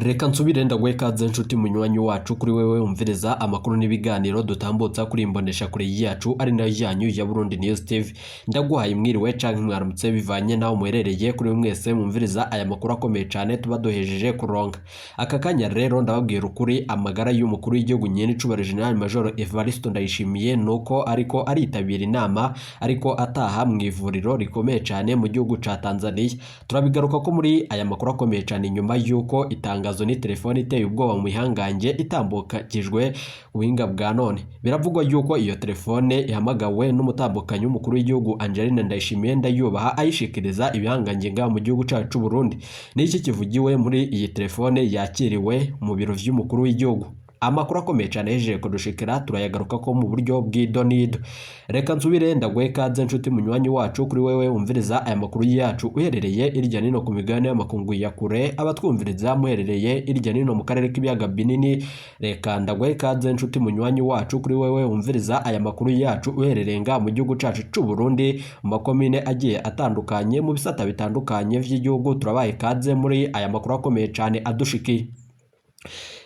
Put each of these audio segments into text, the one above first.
Reka nsubire ndaguhe ikaze, nshuti munywanyi wacu, kuri wewe wumviriza amakuru n'ibiganiro dutambutsa kuri imbonesha kure yacu, ari nayo yanyu ya Burundi News TV. Ndaguhaye mwiriwe canke mwaramutse, bivanye naho muherereye. Kuri mwese mwumviriza aya makuru akomeye cane tuba duhejeje kuronka aka kanya rero, ndababwira ukuri, amagara y'umukuru w'igihugu nyene icubahiro General Major Evariste Ndayishimiye, nuko ariko aritabira inama, ariko ataha mu ivuriro rikomeye cane mu gihugu ca Tanzania. Turabigaruka ko muri aya makuru akomeye cane, nyuma y'uko itangazo ni telefone iteye ubwoba mu mihangange itambukijwe ubuhinga bwa none. Biravugwa yuko iyo telefone ihamagawe n'umutambukanyi w'umukuru w'igihugu Angeline Ndayishimiye Ndayubaha, ayishikiriza ibihangange ngaha mu gihugu cacu c'u Burundi. Niki kivugiwe muri iyi telefone yakiriwe mu biro vy'umukuru w'igihugu? Amakuru akomeye cyane yejeje kudushikira, turayagaruka ko mu buryo bw'idonido. Reka nsubire ndaguhe ikaze, nshuti munywanyi wacu, kuri wewe wumviriza aya makuru yacu uherereye irya nino ku migabane y'amakungu ya kure, abatwumviriza muherereye irya nino mu karere k'ibiyaga binini. Reka ndaguhe ikaze, nshuti munywanyi wacu, kuri wewe wumviriza aya makuru yacu uherereye ngaha mu gihugu cacu c'u Burundi, mu makomine agiye atandukanye, mu bisata bitandukanye vy'igihugu. Turabaye ikaze muri aya makuru akomeye cyane adushikiye.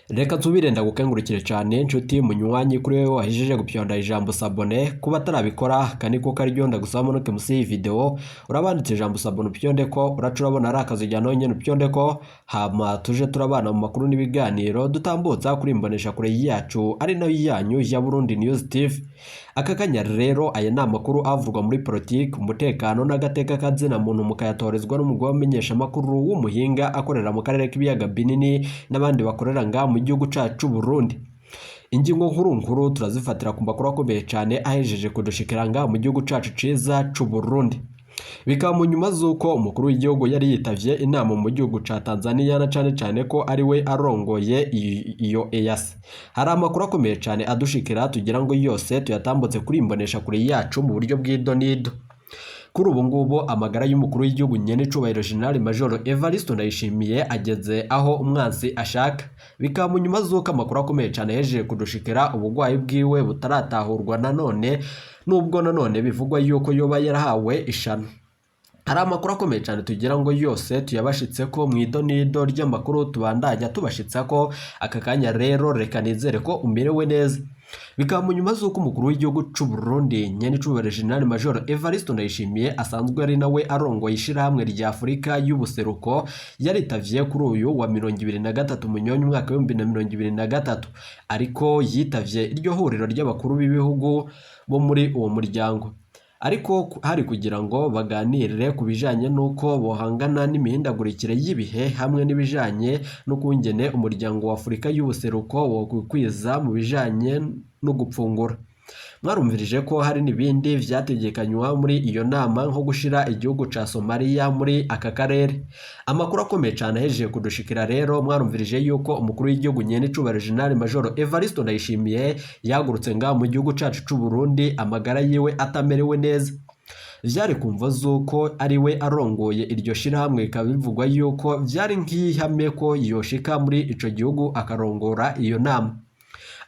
Reka nsubire ndagukengurukire cyane, nshuti munywanyi, kuri wewe wahejeje gupyonda ijambo s'abonner. Kuba atarabikora kani ko karyo, ndagusaba munuke musi y'iyi video urabanditse ijambo s'abonner, upyonde ko uraca urabona ari akazi jyana nyene, upyonde ko, hama tuje turabana mu makuru n'ibiganiro dutambutsa kuri imbonesha kure yacu, ari nayo yanyu ya Burundi News TV. Aka kanya rero, aya ni amakuru avugwa muri politiki, umutekano n'agateka kazina muntu, mukayatorezwa n'umugwi w'abamenyeshamakuru w'umuhinga akorera mu karere k'ibiyaga binini n'abandi bakorera ngaha mu gihugu cacu Burundi. Ingingo nkuru nkuru turazifatira ku makuru akomeye cyane ahejeje kudushikira ngaha mu gihugu cacu ciza c'u Burundi. Bikaba mu nyuma z'uko umukuru w'igihugu yari yitavye inama mu gihugu ca Tanzania, na cane cane ko ari we arongoye iyo EAC. Hari amakuru akomeye cane adushikira, tugira ngo yose tuyatambutse kuri imbonesha kure yacu mu buryo bw'idonido. Kuri ubu ngubu, amagara y'umukuru w'igihugu nyene icubahiro General Major Evariste Ndayishimiye ageze aho umwansi ashaka. Bikaba mu nyuma z'uko amakuru akomeye cane yejeje kudushikira, ubugwayi bwiwe butaratahurwa nanone, nubwo nanone bivugwa yuko yoba yarahawe ishano. Hari amakuru akomeye cyane tugira ngo yose tuyabashitse ko mu idonido ry'amakuru tubandanya tubashitsa ko aka kanya. Rero reka nizere ko umerewe neza. Bikaba mu nyuma z'uko umukuru w'igihugu c'u Burundi nyene icubahiro General Major Evariste Ndayishimiye, asanzwe ari nawe arongoye ishirahamwe rya Afurika y'ubuseruko, yaritavye kuri uyu wa 23 Munyonyo umwaka w'2023, ariko yitavye iryo huriro ry'abakuru b'ibihugu bo muri uwo muryango, ariko hari kugira ngo baganire ku bijanye n'uko bohangana n'imihindagurikire y'ibihe, hamwe n'ibijanye n'ukungene umuryango wa Afurika y'ubuseruko wokwikwiza mu bijanye no gupfungura. Mwarumvirije ko hari n'ibindi vyategekanywa muri iyo nama, nko gushira igihugu ca Somalia muri aka karere. Amakuru akomeye cane ahejeje kudushikira rero, mwarumvirije yuko umukuru w'igihugu nyene icubahiro General Major Evariste Ndayishimiye yahagurutse ngaha mu gihugu cacu c'u Burundi amagara yiwe atamerewe neza. Vyari kumva z'uko ari we arongoye iryo shirahamwe, bikaba bivugwa yuko vyari nk'ihame ko yoshika muri ico gihugu akarongora iyo nama.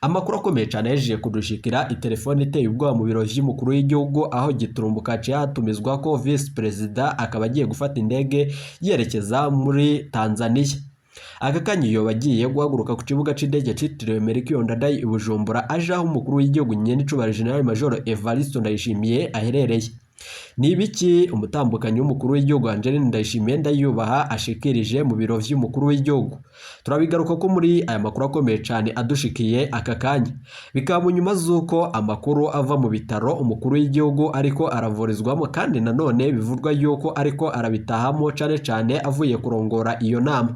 Amakuru akomeye cyane yahejeje kudushikira, itelefone iteye ubwoba mu biro vy'umukuru w'igihugu, aho giturumbuka hatumizwa ko vice perezida akaba agiye gufata indege yerekeza muri Tanzania. Aka kanya iyo bagiye guhaguruka ku kibuga c'indege citiriwe Melchior Ndadaye i Bujumbura, aje aho umukuru w'igihugu nyene icubahiro General Major Evariste Ndayishimiye aherereye. Ni ibiki umutambukanyi w'umukuru w'igihugu Angeline Ndayishimiye Ndayubaha ashikirije mu biro vy'umukuru w'igihugu? Turabigaruka ko muri aya makuru akomeye cyane adushikiye aka kanya. Bikaba mu nyuma z'uko amakuru ava mu bitaro umukuru w'igihugu ariko aravurizwamo, kandi nanone bivugwa yuko ariko arabitahamo, cane cane avuye kurongora iyo nama.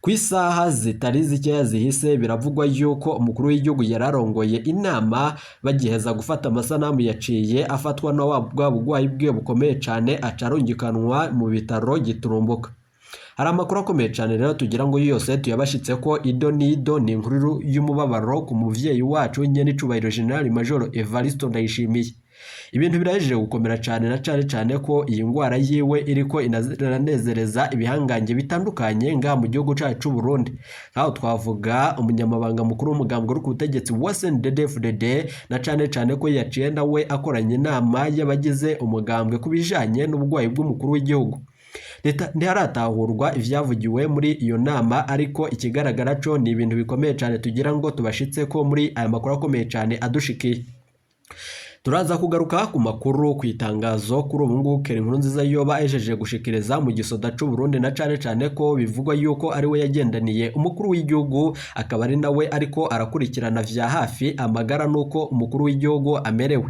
Ku isaha zitari zikeya zihise, biravugwa yuko umukuru w'igihugu yararongoye inama, bagiheza gufata amasanamu yaciye afatwa na wa bwa bugwayi bwe bukomeye cane, aca arungikanwa mu bitaro giturumbuka. Hari amakuru akomeye cyane rero tugira ngo yose tuyabashitse ko ido n'ido. Ni inkuru y'umubabaro ku muvyeyi wacu nyene icubahiro General Major Evariste Ndayishimiye. Ibintu birahejeje gukomera cyane, na cane cane ko iyi ngwara yiwe iriko iranezereza ibihangange bitandukanye ngaha mu gihugu cacu c'u Burundi. Nkaho twavuga umunyamabanga mukuru w'umugambwe uri ku butegetsi wa CNDD-FDD, na cane cane ko yaciye nawe akoranye inama y'abagize umugambwe ku bijanye n'ubugwayi bw'umukuru w'igihugu. Ntiharatahurwa ivyavugiwe muri iyo nama, ariko ikigaragara co ni ibintu bikomeye cane tugira ngo tubashitse ko muri aya makuru akomeye cane adushikiye. Turaza kugaruka ku makuru ku itangazo kuri ubu ngubu Keri Nkurunziza yoba ahejeje gushikiriza mu gisoda c'u Burundi, na cane cane ko bivugwa yuko ari we yagendaniye umukuru w'igihugu, akaba ari nawe ariko arakurikirana vya hafi amagara n'uko umukuru w'igihugu amerewe.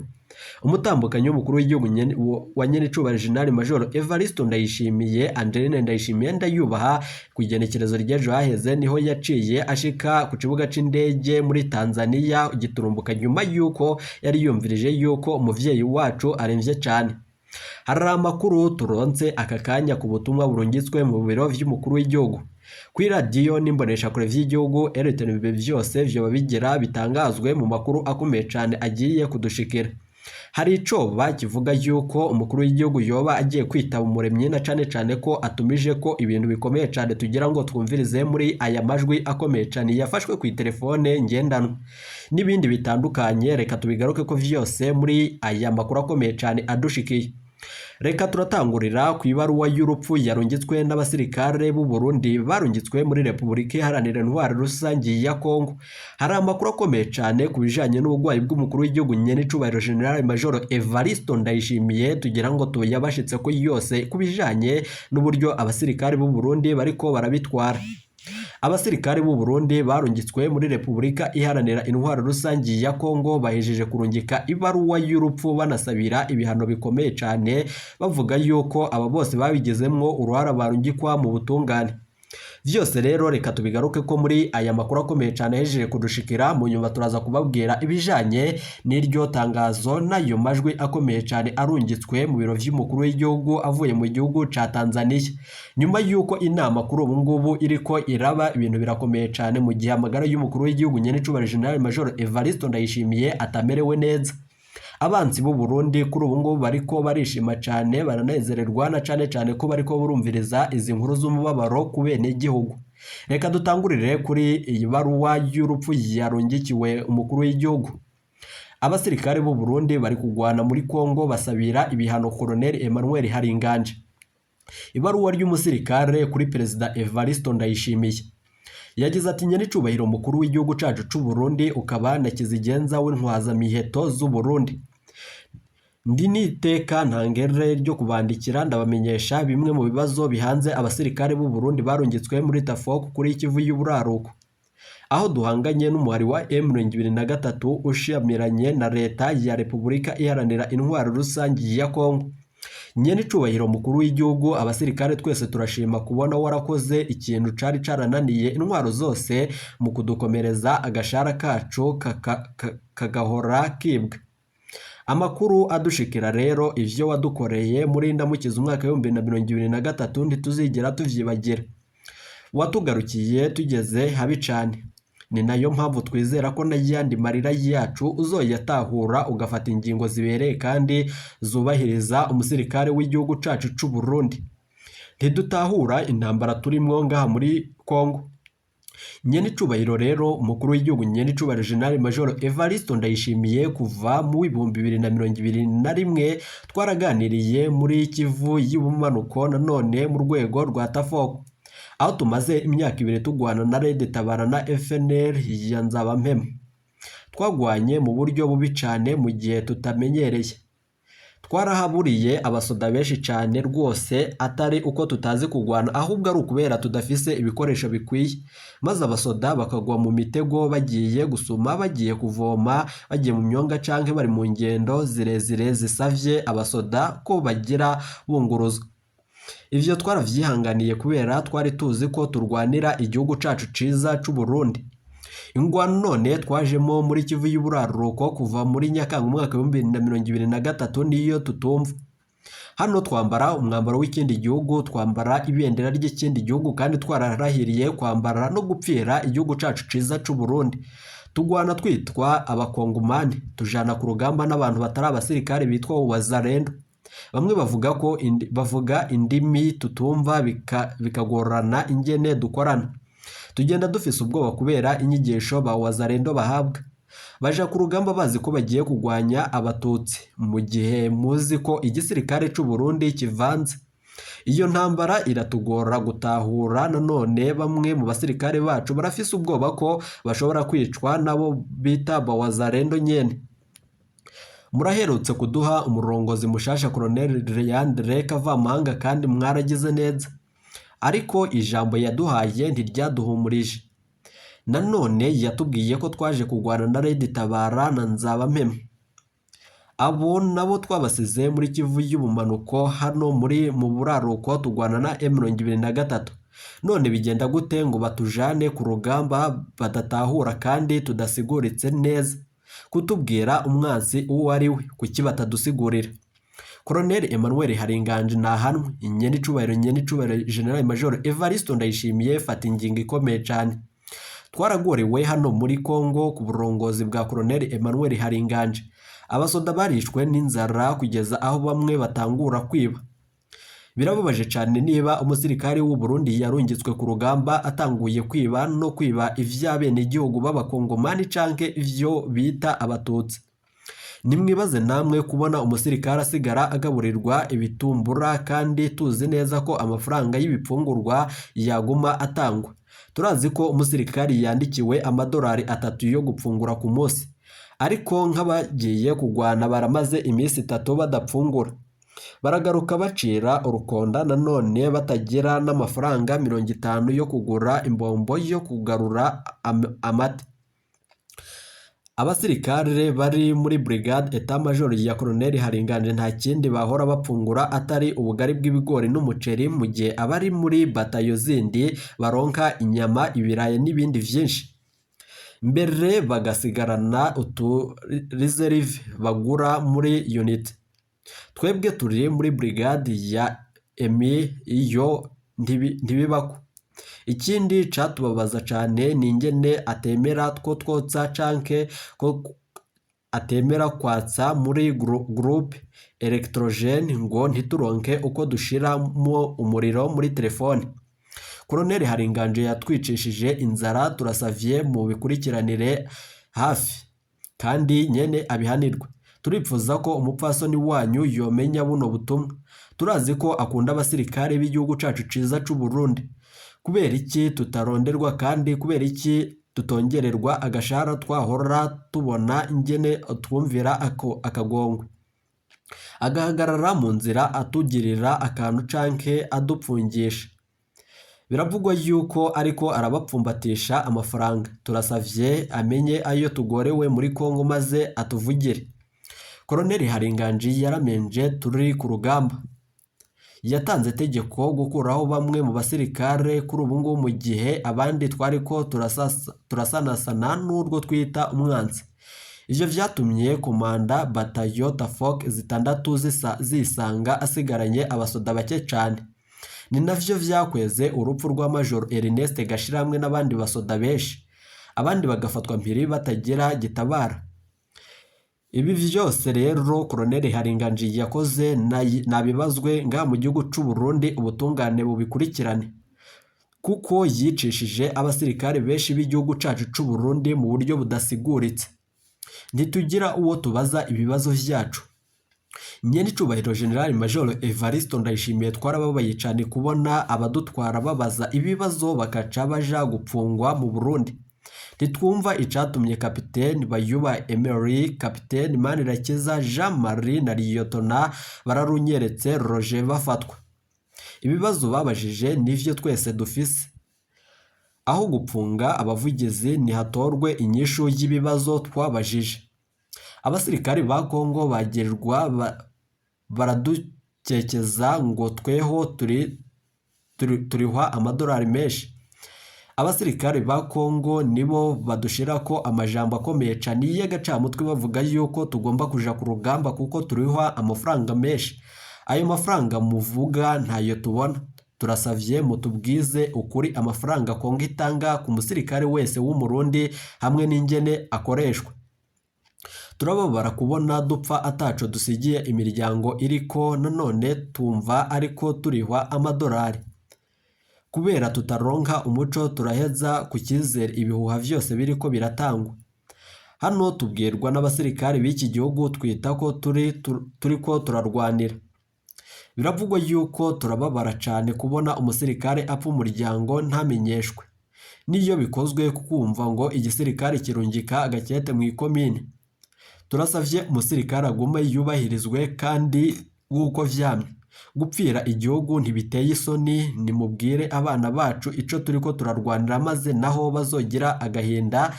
Umutambukanyi w'umukuru w'igihugu wa nyenicubahiro Jenerali Major Evariste Ndayishimiye, Angeline Ndayishimiye Ndayubaha, ku igenekerezo ry'ejo haheze niho yaciye ashika ku kibuga c'indege muri Tanzania giturumbuka, nyuma yuko yari yumvirije yuko umuvyeyi wacu aremvye cane. Hari amakuru turonse aka kanya ku butumwa burungitswe mu biro vy'umukuru w'igihugu, kuri radiyo n'imboneshakure vy'igihugu RTNB, vyose vyoba bigira bitangazwe mu makuru akomeye cane agiye kudushikira. Hari icoba kivuga yuko umukuru w'igihugu yoba agiye kwitaba Umuremyi, na cane cane ko atumije ko ibintu bikomeye cane tugira ngo twumvirize muri aya majwi akomeye cane yafashwe ku telefone ngendanwa n'ibindi bitandukanye. Reka tubigaruke ko vyose muri aya makuru akomeye cane adushikiye. Reka turatangurira ku ibaruwa y'urupfu yarungitswe n'abasirikare b'u Burundi barungitswe muri Repubulika Iharanira Intwaro Rusangi ya Kongo. Hari amakuru akomeye cane ku bijanye n'ubugwayi bw'umukuru w'igihugu nyenicubahiro General Major Evariste Ndayishimiye, tugira ngo tuyabashitse ko yose ku bijanye n'uburyo abasirikare b'u Burundi bariko barabitwara. Abasirikare b'u Burundi barungitswe muri Repubulika Iharanira Intwaro Rusangi ya Kongo bahejeje kurungika ibaruwa y'urupfu, banasabira ibihano bikomeye cane, bavuga yuko aba bose babigizemwo uruhara barungikwa mu butungane. Vyose rero reka tubigaruke ko muri aya makuru akomeye cane ahejeje kudushikira. Mu nyuma turaza kubabwira ibijanye n'iryo tangazo n'ayo majwi akomeye cane arungitswe mu biro vy'umukuru w'igihugu avuye mu gihugu ca Tanzania, nyuma y'uko inama kuri ubu ngubu iriko iraba. Ibintu birakomeye cane mu gihe amagara y'umukuru w'igihugu nyenicubahiro General Major Evariste Ndayishimiye atamerewe neza. Abansi b'u Burundi kuri ubu ngubu bariko barishima cane, baranezererwa, na cane cane ko bariko barumviriza izi nkuru z'umubabaro ku benegihugu. Reka dutangurire kuri iyi baruwa y'urupfu yarungikiwe umukuru w'igihugu. Abasirikare b'u Burundi bari kugwana muri Kongo basabira ibihano Colonel Emmanuel Haringanje. Ibaruwa ry'umusirikare kuri Perezida Evariste Ndayishimiye. Yagize ati: "Nyenicubahiro mukuru w'igihugu cacu c'u Burundi, ukaba na kizigenza w'intwazamiheto z'u Burundi, ndi niteka ntangere ryo kubandikira ndabamenyesha bimwe mu bibazo bihanze abasirikare b'u Burundi barungitswe muri TAFOC kuri Kivu y'Uburaruko, aho duhanganye n'umuhari wa M23 ushamiranye na leta ya Repubulika Iharanira Intwaro Rusangi ya Kongo. Nyenicubahiro mukuru w'igihugu, abasirikare twese turashima kubona warakoze ikintu cari carananiye intwaro zose mu kudukomereza agashara kacu kagahora kibwa. Amakuru adushikira rero, ivyo wadukoreye muri ndamukiza umwaka w'2023 ntituzigera tuvyibagira. Watugarukiye tugeze habi cane. Ni nayo mpamvu twizera ko n'ayandi marira yacu uzoyatahura, ugafata ingingo zibereye kandi zubahiriza umusirikare w'igihugu cacu c'u Burundi. Ntidutahura intambara turimwo ngaha muri Kongo. Nyenicubahiro rero umukuru w'igihugu nyenicubahiro General Major Evariste Ndayishimiye, kuva mu 2021 twaraganiriye muri Kivu y'Ubumanuko, nanone mu rwego rwa TAFOC, aho tumaze imyaka 2 tugwana na Red Tabara na FNL ya Nzabampema. Twagwanye mu buryo bubi cane mu gihe tutamenyereye. Twarahaburiye abasoda benshi cane rwose, atari uko tutazi kugwana, ahubwo ari ukubera tudafise ibikoresho bikwiye, maze abasoda bakagwa mu mitego bagiye gusuma, bagiye kuvoma, bagiye mu myonga canke bari mu ngendo zirezire zisavye abasoda ko bagira bunguruzwa. Ivyo twaravyihanganiye kubera twari tuzi ko turwanira igihugu cacu ciza c'u Burundi. Ingwano none twajemo muri Kivu y'Uburaruko kuva muri Nyakanga umwaka 2023 niyo tutumva. Hano twambara umwambaro w'ikindi gihugu, twambara ibendera ry'ikindi gihugu, kandi twararahiriye kwambara no gupfira igihugu cacu ciza c'u Burundi. Tugwana twitwa abakongomani, tujana ku rugamba n'abantu batari abasirikare bitwa Wazalendo. Bamwe bavuga ko bavuga indimi tutumva, bikagorana ingene dukorana. Tugenda dufise ubwoba kubera inyigisho ba Wazalendo bahabwa. Baja ku rugamba bazi ko bagiye kugwanya abatutsi, mu gihe muzi ko igisirikare c'u Burundi kivanze. Iyo ntambara iratugora gutahura. Nanone bamwe mu basirikare bacu barafise ubwoba ko bashobora kwicwa nabo bita bawazarendo nyene. Muraherutse kuduha umurongozi mushasha Colonel Leandre Kavamahanga kandi mwaragize neza, ariko ijambo yaduhaye ntiryaduhumurije. Nanone yatubwiye ko twaje kurwana na Red Tabara na Nzabampema. Abo nabo twabasize muri Kivu y'ubumanuko, hano muri mu buraruko turwana na M23. None bigenda gute ngo batujane ku rugamba badatahura kandi tudasiguritse neza? Kutubwira umwansi uwo ari we, kuki batadusigurira? Colonel Emmanuel Haringanje nahanwe. Nyenicubahiro nyenicubahiro General Major Evaristo Ndayishimiye, fata ingingo ikomeye cane. Twaragorewe hano muri Congo ku burongozi bwa Colonel Emmanuel Haringanje. Abasoda barishwe n'inzara kugeza aho bamwe batangura kwiba. Birababaje cane niba umusirikare w'u Burundi yarungitswe ku rugamba atanguye kwiba no kwiba ivy'abenegihugu b'abakongomani canke ivyo bita abatutsi. Nimwibaze namwe kubona umusirikare asigara agaburirwa ibitumbura kandi tuzi neza ko amafaranga y'ibipfungurwa yaguma atangwa. Turazi ko umusirikari yandikiwe amadolari 3 yo gupfungura ku munsi, ariko nk'abagiye kugwana baramaze iminsi 3 badapfungura, baragaruka bacira urukonda nanone batagira n'amafaranga 50 yo kugura imbombo yo kugarura amata. Abasirikare bari muri Brigade Etat Major ya Colonel Haringanje nta kindi bahora bapfungura atari ubugari bw'ibigori n'umuceri, mu gihe abari muri batayo zindi baronka inyama, ibirayi n'ibindi vyinshi. Mbere bagasigarana utu reserve bagura muri unit. Twebwe turi muri brigade ya Emi iyo ntibibako. Ikindi catubabaza cane ni ingene atemera two twotsa canke ko atemera kwatsa muri groupe electrogene ngo ntituronke uko dushiramo umuriro muri telefone. Colonel Haringanje yatwicishije inzara, turasavye mu bikurikiranire hafi kandi nyene abihanirwe. Turipfuza ko umupfasoni wanyu yomenya buno butumwa. Turazi ko akunda abasirikare b'igihugu cacu ciza c'u Burundi. Kubera iki tutaronderwa kandi kubera iki tutongererwa agashahara twahora tubona ingene twumvira akagongwe? Agahagarara mu nzira atugirira akantu canke adupfungisha. Biravugwa yuko ariko arabapfumbatisha amafaranga. Turasavye amenye ayo tugorewe muri Kongo maze atuvugire. Colonel Haringanje yaramenje turi ku rugamba. Yatanze itegeko gukuraho bamwe mu basirikare kuri ubu ngubu, mu gihe abandi twariko turasanasana n'urwo twita umwanzi. Ivyo vyatumye komanda batayo Tafok 6 zisanga asigaranye abasoda bake cane. Ni navyo vyakweze urupfu rwa Major Ernest Gashiramwe n'abandi basoda benshi, abandi bagafatwa mpiri batagira gitabara. Ibi vyose rero Colonel Haringanje yakoze nabibazwe nga mu gihugu c'u Burundi, ubutungane bubikurikirane, kuko yicishije abasirikare benshi b'igihugu cacu c'u Burundi mu buryo budasiguritse. Ntitugira uwo tubaza ibibazo vyacu. Nyenicubahiro General Major Evaristo Ndayishimiye, twarababaye cane kubona abadutwara babaza ibibazo bakaca baja gupfungwa mu Burundi. Ntitwumva icatumye Kapiteni Bayuba Emery, Kapiteni Manirakiza Jean Marie na Liyotona Bararunyeretse Roger bafatwa. Ibibazo babajije nivyo twese dufise. Aho gupfunga abavugizi ntihatorwe inyishu y'ibibazo twabajije. Abasirikari ba Kongo bagirirwa baradukekeza ngo tweho turihwa amadolari menshi. Abasirikari ba Kongo nibo badushirako amajambo akomeye cane y'agacamutwe, bavuga yuko tugomba kuja ku rugamba kuko turihwa amafaranga menshi. Ayo mafaranga muvuga ntayo tubona. Turasavye mutubwize ukuri amafaranga Kongo itanga ku musirikare wese w'Umurundi hamwe n'ingene akoreshwa. Turababara kubona dupfa ataco dusigiye imiryango iriko nanone tumva ariko turihwa amadolari. Kubera tutaronka umuco turaheza ku cyizere ibihuha vyose biriko biratangwa. Hano tubwirwa n'abasirikare b'iki gihugu twita ko turiko turarwanira. Biravugwa yuko turababara cane kubona umusirikare apfa umuryango ntamenyeshwe. N'iyo bikozwe kukumva ngo igisirikare kirungika agakete mw'ikomine. Turasavye umusirikare agume yubahirizwe kandi nk'uko vyamye. Gupfira igihugu ntibiteye isoni, nimubwire abana bacu ico turiko turarwanira maze naho bazogira agahinda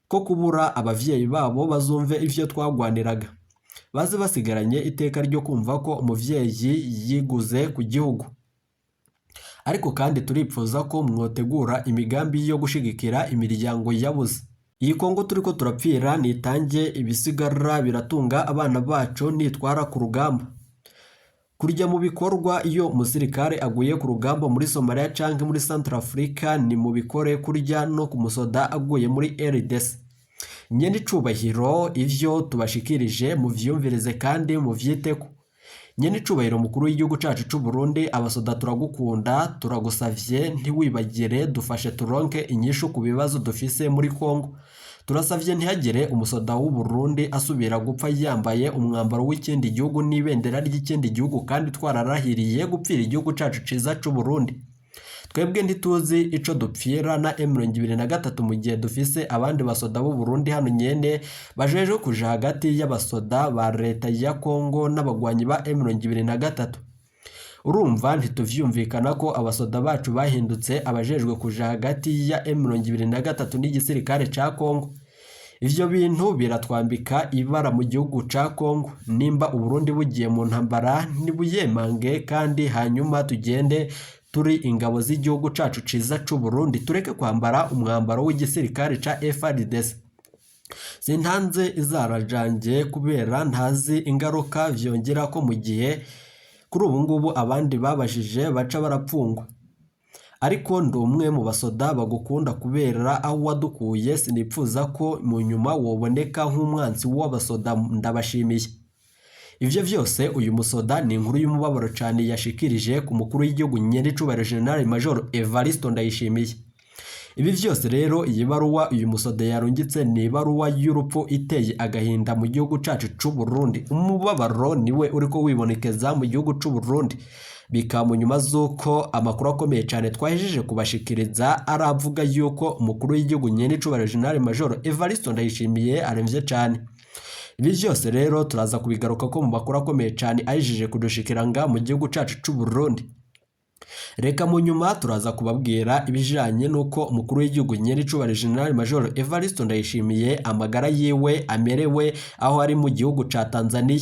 ko kubura abavyeyi babo bazumve ivyo twagwaniraga. Baze basigaranye iteka ryo kumva ko umuvyeyi yiguze ku gihugu. Ariko kandi turipfuza ko mwotegura imigambi yo gushigikira imiryango yabuze. Iyi Kongo turiko turapfira nitange ibisigara biratunga abana bacu nitwara ku rugamba. Kurya mu bikorwa iyo umusirikare aguye ku rugamba muri Somalia canke muri Centrafrica ni mu bikore kurya no ku musoda aguye muri RDC. Nyene icubahiro ivyo tubashikirije muvyumvirize kandi muvyiteko. Nyene icubahiro mukuru w'igihugu cacu c'u Burundi, abasoda turagukunda, turagusavye ntiwibagire dufashe turonke inyishu ku bibazo dufise muri Kongo. Turasavye ntihagire umusoda w'u Burundi asubira gupfa yambaye umwambaro w'ikindi gihugu n'ibendera ry'ikindi gihugu kandi twararahiriye gupfira igihugu cacu ciza c'u Burundi. Twebwe ntituzi ico dupfira na M23 mu gihe dufise abandi basoda b'u Burundi hano nyene bajejwe kuja hagati y'abasoda ba leta ya Kongo n'abagwanyi ba M23. Urumva ntituvyumvikana ko abasoda bacu bahindutse abajejwe kuja hagati ya M23 n'igisirikare ca Kongo. Ivyo bintu biratwambika ibara mu gihugu ca Kongo. Nimba Uburundi bugiye mu ntambara nibuyemange kandi hanyuma tugende turi ingabo z'igihugu cacu ciza c'u Burundi, tureke kwambara umwambaro w'igisirikare ca FARDC. Sintanze izara ryanjye kubera ntazi ingaruka vyongera ko mu gihe kuri ubu ngubu abandi babajije baca barapfungwa. Ariko ndi umwe mu basoda bagukunda kubera aho wadukuye, sinipfuza ko mu nyuma woboneka nk'umwansi w'abasoda, ndabashimiye. Ivyo vyose uyu musoda ni inkuru y'umubabaro cane yashikirije ku mukuru w'igihugu nyenicubahiro General Major Evaristo Ndayishimiye. Ibi vyose rero iyi baruwa uyu musoda yarungitse ni ibaruwa y'urupfu iteye agahinda mu gihugu cacu c'u Burundi. Umubabaro niwe uriko wibonekeza mu gihugu c'u Burundi. Bikaba mu nyuma z'uko amakuru akomeye cane twahejeje kubashikiriza aravuga yuko umukuru w'igihugu nyenicubahiro General Major Evaristo Ndayishimiye aremvye cane. Ibi vyose rero turaza kubigaruka ko mu makuru akomeye cane ahejeje kudushikiranga mu gihugu cacu c'u Burundi. Reka mu nyuma turaza kubabwira ibijanye n'uko umukuru w'igihugu nyenicubahiro General Major Evaristo Ndayishimiye amagara yiwe amerewe aho ari mu gihugu ca Tanzania.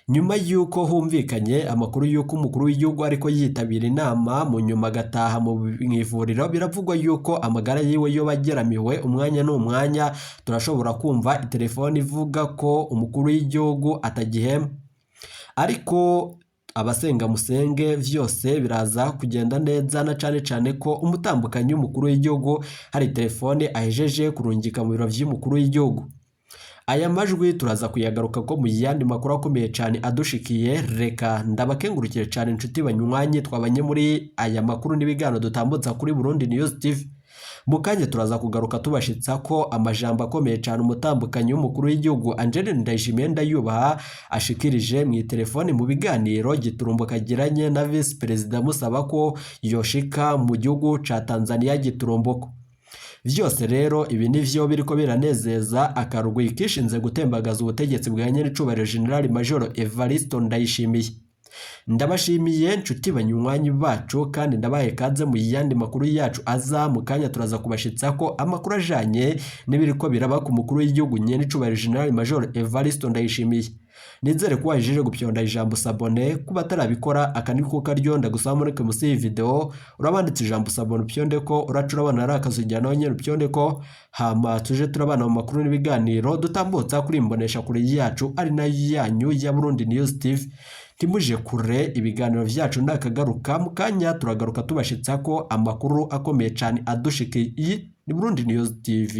Nyuma y'uko humvikanye amakuru y'uko umukuru w'igihugu ariko yitabira inama mu nyuma agataha mu ivuriro, biravugwa yuko amagara yiwe yoba ageramiwe umwanya n'umwanya. Turashobora kumva itelefone ivuga ko umukuru w'igihugu atagihema, ariko abasenga musenge vyose biraza kugenda neza, na cane cane ko umutambukanyi w'umukuru w'igihugu hari telefone ahejeje kurungika mu biro vy'umukuru w'igihugu. Aya majwi turaza kuyagaruka ko mu yandi makuru akomeye cane adushikiye. Reka ndabakengurukire cane inshuti banywanyi twabanye muri aya makuru n'ibiganiro dutambutsa kuri Burundi News TV. Mu kanya turaza kugaruka tubashitsa ko amajambo akomeye cane umutambukanyi w'umukuru w'igihugu Angeline Ndayishimiye Ndayubaha ashikirije mu telefone mu biganiro giturumbo kagiranye na Vice Perezida musaba ko yoshika mu gihugu ca Tanzania giturumboko. Vyose rero ibi nivyo biriko biranezeza akarugwi kishinze gutembagaza ubutegetsi bwa nyenicubahiro General Major Evaristo Ndayishimiye. Ndabashimiye nshuti banywanyi bacu kandi ndabaye kaze mu yandi makuru yacu aza mu kanya. Turaza kubashitsa ko amakuru ajanye n'ibiriko biraba ku mukuru w'igihugu nyenicubahiro General Major Evaristo Ndayishimiye. Nizere ko wajeje gupyonda ijambo s'abonner. Kuba atarabikora aka niko karyo ndagusaba mureke musi iyi video urabanditse ijambo s'abonner upyonde ko uraca urabona ari akazujya nawe nyene upyonde ko, hama tuje turabana mu makuru n'ibiganiro dutambutsa kuri imbonesha kure yacu ari nayo yanyu ya Burundi News TV. Ntimuje kure, ibiganiro vyacu nakagaruka. Mu kanya turagaruka tubashitsa ko amakuru akomeye cane adushikiye. Iyi ni Burundi News TV.